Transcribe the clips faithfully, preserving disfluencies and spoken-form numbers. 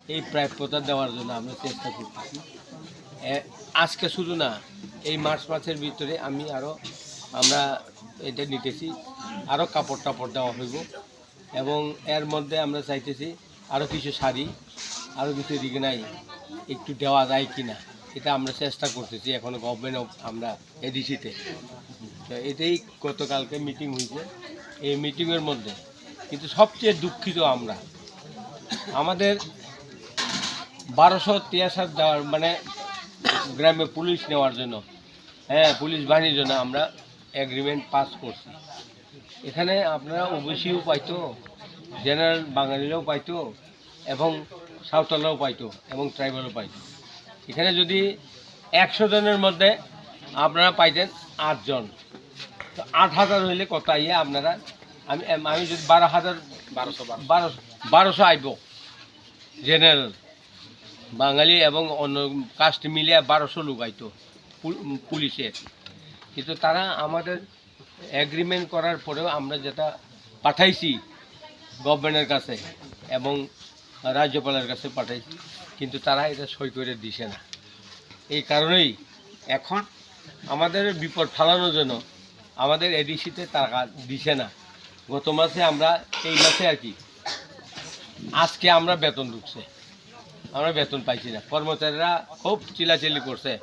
এই প্রাপ্যতা দেওয়ার জন্য আমরা চেষ্টা করতেছি। এ, আজকে শুধু না, এই মার্চ মাসের ভিতরে আমি আরও, আমরা এটা নিতেছি, আরও কাপড় টাপড় দেওয়া হইব। এবং এর মধ্যে আমরা চাইতেছি আরও কিছু শাড়ি, আরও কিছু রিগনাই একটু দেওয়া যায় কি না, এটা আমরা চেষ্টা করতেছি। এখনও গভর্নমেন্ট অফ আমরা এডিসিতে। তো এটাই গতকালকে মিটিং হয়েছে। এই মিটিংয়ের মধ্যে কিন্তু সবচেয়ে দুঃখিত আমরা, আমাদের বারোশো টিএসআর দেওয়ার, মানে, গ্রামে পুলিশ নেওয়ার জন্য, হ্যাঁ, পুলিশ বাহিনীর জন্য আমরা এগ্রিমেন্ট পাস করছি। এখানে আপনারা ওবিসিও পাইতো, জেনারেল বাঙালিরাও পাইতো, এবং সাঁওতালরাও পাইতো, এবং ট্রাইবালও পাইতো। এখানে যদি একশো জনের মধ্যে আপনারা পাইতেন আটজন, তো আট হাজার হইলে কত আইয়া আপনারা? আমি, আমি যদি বারো হাজার, বারোশো, বারোশো, বারোশো আইব জেনারেল, বাঙালি এবং অন্য কাস্ট মিলিয়ে বারোশো লোক আইতো পুল-, পুলিশের। কিন্তু তারা আমাদের এগ্রিমেন্ট করার পরেও আমরা যেটা পাঠাইছি গভর্নমেন্টের কাছে এবং রাজ্যপালের কাছে পাঠাইছি, কিন্তু তারা এটা সই করে দিছে না। এই কারণেই এখন আমাদের বিপদ ফালানোর জন্য আমাদের এডিসিতে টাকা দিছে না। গত মাসে আমরা, এই মাসে আর কি, আজকে আমরা বেতন ঢুকছে, আমরা বেতন পাইছি না। কর্মচারীরা খুব চিল্লাচিল্লি করছে,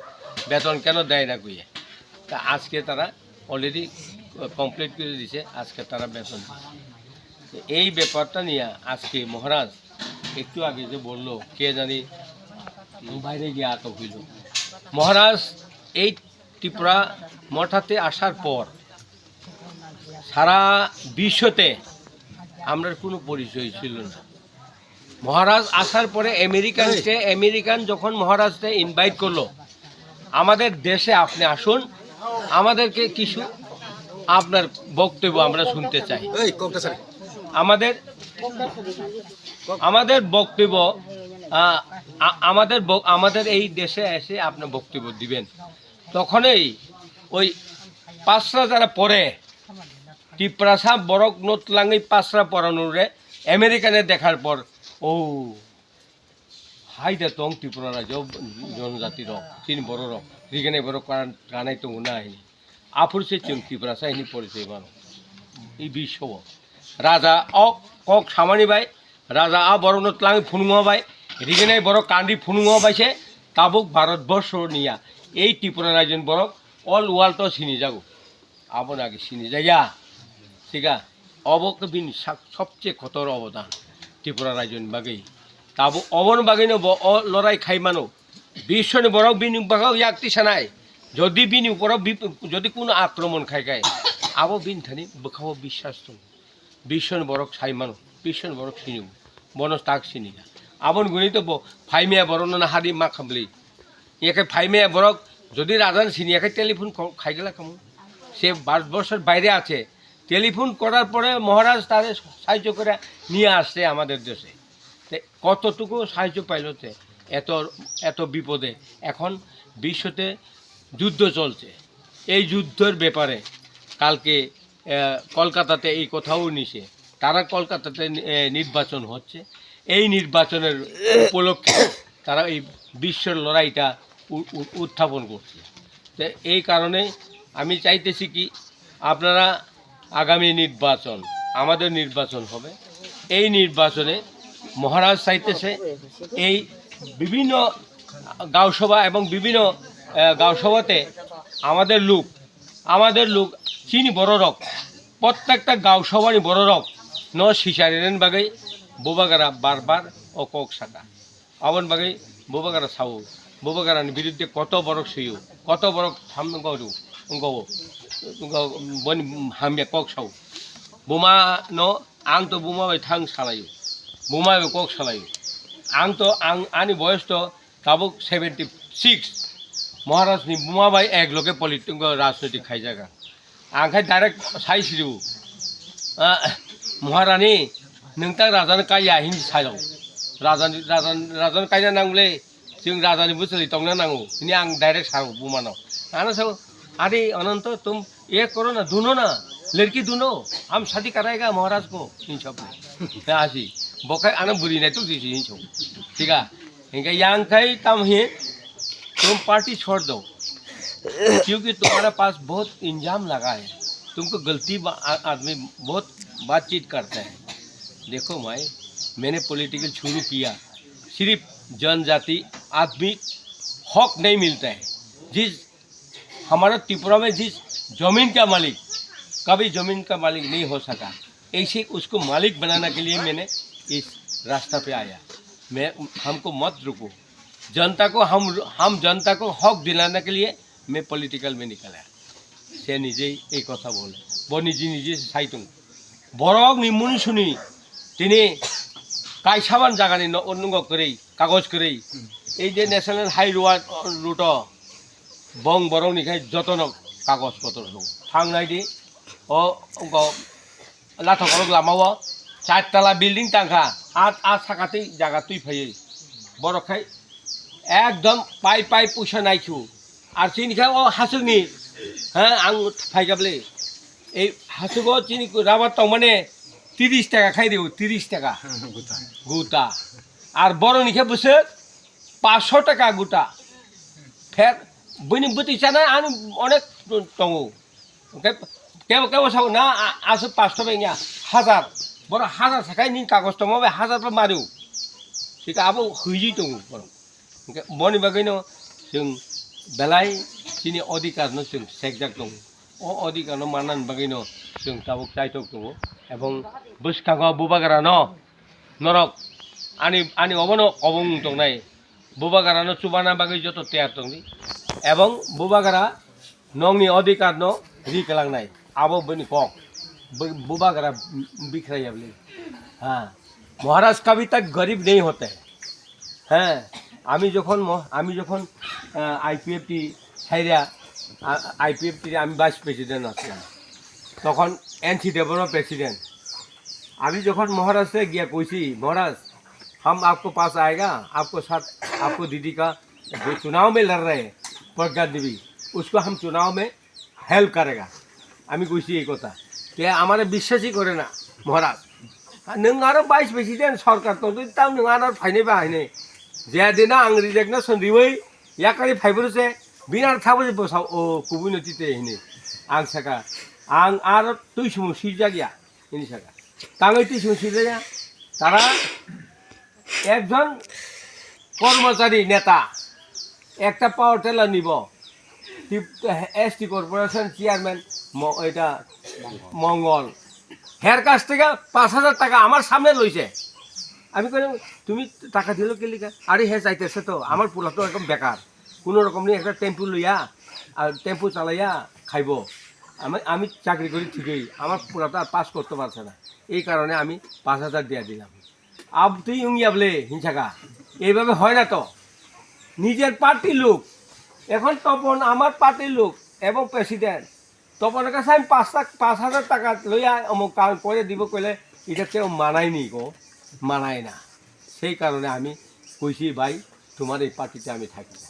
বেতন কেন দেয় না কইয়ে। তা আজকে তারা অলরেডি কমপ্লিট করে দিছে, আজকে তারা বেতন দিছে। তো এই ব্যাপারটা নিয়ে আজকে মহারাজ একটু আগে যে বলল, কে জানি বাইরে গিয়ে আটক হইল। মহারাজ এই ত্রিপুরা মঠাতে আসার পর সারা বিশ্বতে আমরার কোনো পরিচয় ছিল না। মহারাজ আসার পরে আমেরিকানকে, আমেরিকান যখন মহারাজকে ইনভাইট করলো, "আমাদের দেশে আপনি আসুন, আমাদেরকে কিছু আপনার বক্তব্য আমরা শুনতে চাই।" এই, কোনটা স্যার? আমাদের, আমাদের বক্তব্য, আ, আ, আমাদের ব-, আমাদের এই দেশে এসে আপনি বক্তব্য দিবেন। তখনই ওই পাঁচটা যারা পড়ে, তিপ্রাসা বরক নত langwi পাঁচটা পড়ানোরে আমেরিকানে দেখার পর, ও, hai da tong Tripura rajyo jonojati rok, chini borok rok, rigene borok kan-, kanai tongo na hini. Aphuru se chwng Tiprasa hini porichoi mano. I biswo. Raja o kok samani bai, raja a borokno twlangwi phunukma bai, riginai borok kandi phunukma bai se tabuk Bharat borsho niya. Ei Tripura rajyoni borok all world o sinijago. Abono age sinijaya. Thika, obo khe bini sak-, sobche kotor obodan Tripura rajyoni bagwi. Tabuk oboni bagwino bo o lorai khai mano. Biswni borok bini bwkhao yak tisanai. Jodi bini uporo bip-, jodi kuno akromon khai khai, abo bini thani bwkhao biswas tongo. Biswni borok sai mano, biswni borok sini, bono tak sini ya. Aboni guni to bo phaimaya borok no hari ma khamli. Yake phaimaya borok jodi rajan sini yake telephone ko-, khai gela kamu. সে ভারতবর্ষের বাইরে আছে, টেলিফোন করার পরে মহারাজ তারে সাহায্য করে নিয়ে আসছে আমাদের দেশে। তে কতটুকু সাহায্য পাইল তে এত, এত বিপদে? এখন বিশ্বতে যুদ্ধ চলছে। এই যুদ্ধের ব্যাপারে কালকে, আহ, কলকাতাতে এই কথাও নিছে। তারা কলকাতাতে নি-, এ, নির্বাচন হচ্ছে। এই নির্বাচনের উপলক্ষে তারা এই বিশ্বের লড়াইটা উ-, উ-, উত্থাপন করছে। তো এই কারণে আমি চাইতেছি কি, আপনারা আগামী নির্বাচন, আমাদের নির্বাচন হবে। এই নির্বাচনে মহারাজ চাইতেছে এই বিভিন্ন গাঁও সভা এবং বিভিন্ন, আহ, গাঁও সভাতে আমাদের লোক, আমাদের লোক চিনি বড় রক, প্রত্যেকটা গাঁও সভানি বড় রক ন সিচারেন বাগৈ বুবাগারা বারবার ও কক সাকা। Aboni bagwi bubagra sao, bubagrani biruddhe koto borok swiyo, koto borok tham wngkha, wngkha, wngkha, boni hamya kok sao. Buma no, ang to buma bai thang salaio, buma bai kok salaio. Ang to, ang, ani boyos to tabuk seventy six. Maharaj ni buma bai ek loge politic, rajnoitik khaijak ang. Ang khai direct sai siriu. Ah, Maharani, nwng tang rajani kaiya hini sairok. Rajani, rajan, rajani kaina nangle, chwng rajani bwswlwi tongna nango. Hini ang direct sao bumano. Ano sao, "Are Ananto, tum ye koro na, duno na, ladki duno, hum shadi karayega Maharaj ko," hini sab. Asi. Bokai ano buri nai tuk jisi hin chong. Tiga. Hinga yang kai tam hin. Tum party chhod do. Kyunki tumhara paas bahut iljam laga hai. Tumko galti ba-, a-, aadmi bahut baatcheet karta hai. Dekho bhai, maine political shuru kiya. Sirf janjati aadmi hak nahi milta hai. Jis हमारा त्रिपुरा में जिस जमीन का मालिक कभी जमीन का मालिक नहीं हो सका, ऐसे उसको मालिक बनाने के लिए मैंने इस रास्ता पे आया। मैं, हमको मत रुको। जनता को हम, हम जनता को हक दिलाने के लिए मैं पॉलिटिकल में निकला। Se nijei ei kotha bole. Bo niji niji sai tongo. Borok ni muni suni tini kaisaman jagani no, nungo kwrwi, kagoj kwrwi. Ei je National High Road, road o bong borok ni khai jotono kagoj potor rw. Thang nai di, o, o, Lathokorok lama o char tala building tangkha, a, a saka twi jaga twi phaiwi. Borok khai ekdom pai pai puisa naikhu. Ar chini khe o hasukni, ha, ang phaikha bwle. Ei hasugo chini rubber tongmani tiris taka khai dio, tiris taka. Guta. Guta. Ar boroni khe bwswk paanch sho taka guta. Pher, bini bwtwi chana ani onek tongo. Hwnkhe kebo, kebo sabo na, a-, aswk paanch sho bai wngya, hazar. Borok hazar sakai nini kagoj tongma bai hazar bo mario. Sika abo hwijwi tongo borok. Hwnkhe boni bagwino chwng belai chini odhikar no chwng sekjak tongo. O odhikar no manna bagwino chwng tabuk chaitok tongo. Ebong bwskango bubagra no norok ani, ani obono kobong tongnai. Bubagra no chubana bagwi joto tiyar tongdi. Ebong bubagra nongni odhikar no ri kwlangnai. Abo bini kok. Bu-, bubagra bikhraya bwle. Ha. মহারাজ কবি তক গরিব নেই হতে। হ্যাঁ, আমি যখন ম-, আমি যখন, আহ, আইপিএফটি ছাইরা, আ-, আইপিএফটির আমি ভাইস প্রেসিডেন্ট আছিলাম, তখন এনসি দেববর্মা প্রেসিডেন্ট। আমি যখন মহারাজকে গিয়া কইছি, "মহারাজ, हम आपको पास आएगा, आपको साथ, आपको दीदी का जो चुनाव में लड़ रहे हैं, प्रज्ञा देवी, उसको हम चुनाव में हेल्प करेगा।" আমি কইছি এই কথা। তে আমারে বিশ্বাসই করে না, মহারাজ। আর নং আরো ভাইস প্রেসিডেন্ট সরকার তো, তাও নং আরো ফাইনে বা হাইনে। যে দিন আং রেজিগনেশন দিবই, ইয়াকারি ফাইবার সে বিনার থাবো যে বসাও, ও, কুবুই নতি তে হিনে। আং সাকা, আং আর তুই সুমু সিজা গিয়া, ইনি সাকা। তাঙই তুই সুমু সিজা গিয়া। তারা একজন কর্মচারী নেতা একটা পাওয়ার টিলার নিব, এসটি কর্পোরেশন চেয়ারম্যান ম-, এটা মঙ্গল, হের কাছ থেকে পাঁচ হাজার টাকা আমার সামনে লইছে। আমি কইলাম, "তুমি টাকা দিল কে লিগা?" "আরে, হে চাইতেছে তো, আমার পোলা তো একদম বেকার, কোনো রকম নিয়ে একটা টেম্পু লইয়া আর টেম্পু চালাইয়া খাইবো। আমি, আমি চাকরি করি ঠিকই, আমার পোলা তো আর পাস করতে পারছে না, এই কারণে আমি পাঁচ হাজার দিয়ে দিলাম।" আব তুই উংয়াবলে হিংসাকা, এইভাবে হয় না তো। নিজের পার্টির লোক, এখন তপন আমার পার্টির লোক এবং প্রেসিডেন্ট। তপনের কাছে আমি পাঁচ লাখ, পাঁচ হাজার টাকা লইয়া অমুক কাম করে দিব কইলে এটা কেউ মানায়নি গো, মানায় না। সেই কারণে আমি কইছি, "ভাই, তোমার এই পার্টিতে আমি থাকি না।"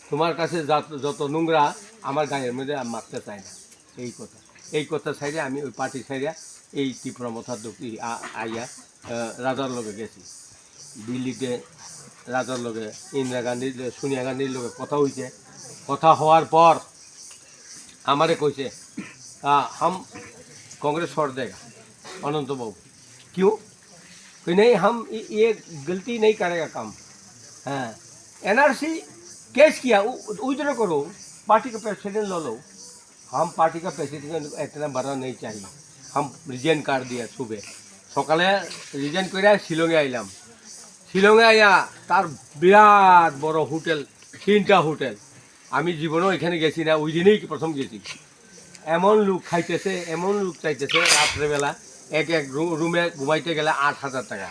তোমার কাছে যত, যত নোংরা আমার গায়ের মধ্যে আমি মাখতে চাই না। এই কথা, এই কথা ছাইড়ে আমি ওই পার্টি ছাইড়ে এই ত্রিপুরা মথা দক্ষিণ আ-, আইয়া, আহ, রাজার লগে গেছি। দিল্লিতে রাজার লগে, ইন্দিরা গান্ধীর লগে, সোনিয়া গান্ধীর লগে কথা হইছে। কথা হওয়ার পর আমারে কইছে, আহ, "হাম কংগ্রেস ছোড় দেগা, অনন্ত বাবু।" क्यों? कि नहीं, हम ये, ये गलती नहीं करेगा काम। हाँ, एनआरसी केस किया, उ-, विड्रॉ करो, पार्टी का प्रेसिडेंट ले लो। हम पार्टी का प्रेसिडेंट इतना बड़ा नहीं चाहिए। हम रिजाइन कर दिया सुबह। সকালে রিজাইন করে শিলংয়ে আইলাম। শিলংয়ে আইয়া তার বিরাট বড় হোটেল, তিনটা হোটেল। আমি জীবনেও এখানে গেছি না, ওই দিনেই প্রথম গেছি। এমন লোক খাইতেছে, এমন লোক চাইতেছে, রাত্রেবেলা এক এক রু-, রুমে ঘুমাইতে গেলে আট হাজার টাকা।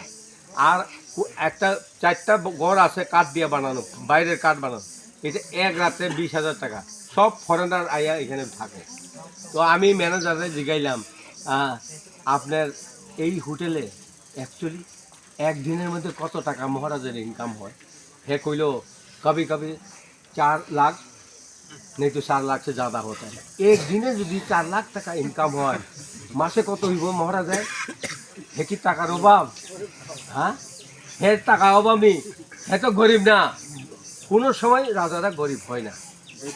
আর কু-, একটা চারটা ব-, ঘর আছে কাঠ দিয়ে বানানো, বাইরের কাঠ বানানো, এটা এক রাতে বিশ হাজার টাকা। সব ফরেনার আইয়া এখানে থাকে। তো আমি ম্যানেজাররে জিগাইলাম, আহ, "আপনার এই হোটেলে অ্যাকচুয়ালি একদিনের মধ্যে কত টাকা মহারাজের ইনকাম হয়?" হে কইল, "कभी कभी चार लाख, नहीं तो चार लाख से ज्यादा होता है। एक दिने যদি চার লাখ টাকা ইনকাম হয়, মাসে কত হইব মহারাজের? হে কি টাকার অভাব? হ্যাঁ, হে টাকা অভাবী, হে তো গরিব না। কোনো সময় রাজারা গরিব হয় না।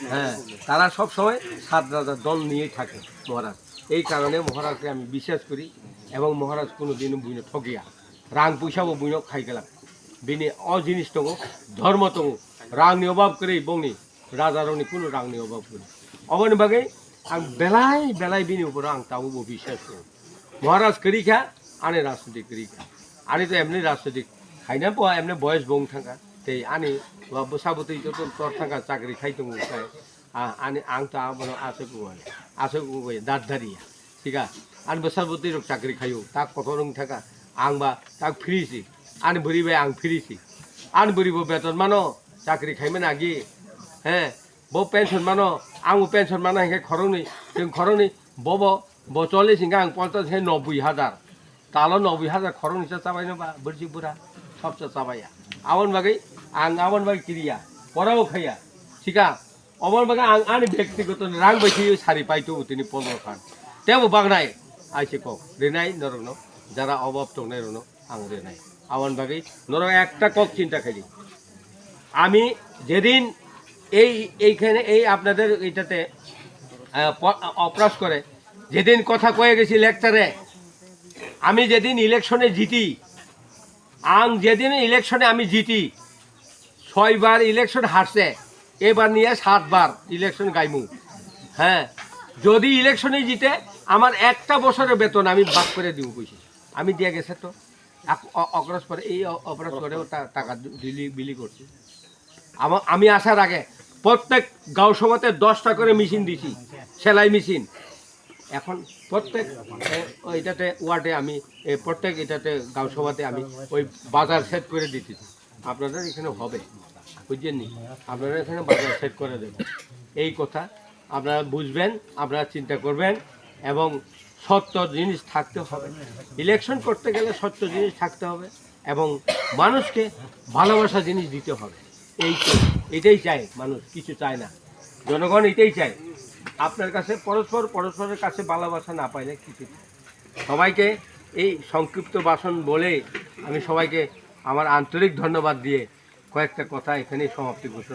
হ্যাঁ, তারা সব সময় সাত রাজার দল নিয়েই থাকে মহারাজ। এই কারণে মহারাজকে আমি বিশ্বাস করি এবং মহারাজ কোনোদিনও বুঝে ঠকিয়া রাং পয়সাও বুঝে খাই গেলাম। Bini o jinis tongo, dhormo tongo, rangni obab kwrwi bongni, rajarokni kunu rangni obab kwrwi. Oboni bagwi ang belai belai bini uporo ang tabukbo biswas tongo. Maharaj kwrwi kha, ani rajniti kwrwi kha. Ani to emni rajniti khaina bo emni boyes bo wng thangkha. Tei ani bwsa bwtwi joto tor thangkha, chakri khai tongo khe. A, ani ang to abono aswk wngo, aswk wngo dadari ya. Sika, ani bwsa bwtwi rok chakri khayo, tak kotor wng thaka, ang ba tak free si, ani bwrwi bai ang free si, ani bwrwi bo beton mano, chakri khaimani agi, he, bo pension mano, ang bo pension mano hinkhe khoroknwi, chwng khoroknwi, bo bo, bo chollish hinkhe ang ponchash hinkhe noboi hajar, talo noboi hajar khoroknwi cha chabaino ba, bwrwi bura, sob cha chabaiya, aboni bagwi, ang aboni bagwi kiriya, porao khaiya, sika, Oboni bagwi ang ani byaktigoto rang bai khe sari pai tongo tini pondro khan. Tebo bagnai aise kok rinai norokno, jara obab tongnai rokno ang rinai. Aboni bagwi norok ekta kok chinta khaidi. আমি যেদিন এই এইখানে এই আপনাদের এটাতে আহ, প- অভ্যাস করে যেদিন কথা কয়ে গেছি লেকচারে, আমি যেদিন ইলেকশনে জিতি, আং যেদিন ইলেকশনে আমি জিতি, ছয়বার ইলেকশন হারছে, এবার নিয়ে সাতবার ইলেকশন গাইমু। হ্যাঁ, যদি ইলেকশনে জিতে, আমার একটা বছরের বেতন আমি ভাগ করে দিব কইছি। আমি দিয়ে গেছে তো, আক- অ- অগ্রস পরে এই অ- অগ্রস পরেও টা- টাকা বিলি বিলি করছি। আমা- আমি আসার আগে প্রত্যেক গাঁও সভাতে দশটা করে মেশিন দিছি, সেলাই মেশিন। এখন প্রত্যেক এ- ওইটাতে ওয়ার্ডে আমি এ, প্রত্যেক এটাতে গাঁও সভাতে আমি ওই বাজার সেট করে দিতেছি। আপনাদের এখানে হবে, বুঝছেন নি? আপনারা এখানে বাজার সেট করে দেবেন। এই কথা আপনারা বুঝবেন, আপনারা চিন্তা করবেন এবং সত্য জিনিস থাকতে হবে। ইলেকশন করতে গেলে সত্য জিনিস থাকতে হবে এবং মানুষকে ভালোবাসা জিনিস দিতে হবে। এই তো, এটাই চায় মানুষ, কিছু চায় না। জনগণ এটাই চায়। আপনার কাছে পরস্পর পরস্পরের কাছে ভালোবাসা না পাইলে কিছু চায়। সবাইকে এই সংক্ষিপ্ত ভাষণ বলে আমি সবাইকে আমার আন্তরিক ধন্যবাদ দিয়ে কয়েকটা কথা এখানেই সমাপ্তি ঘোষণা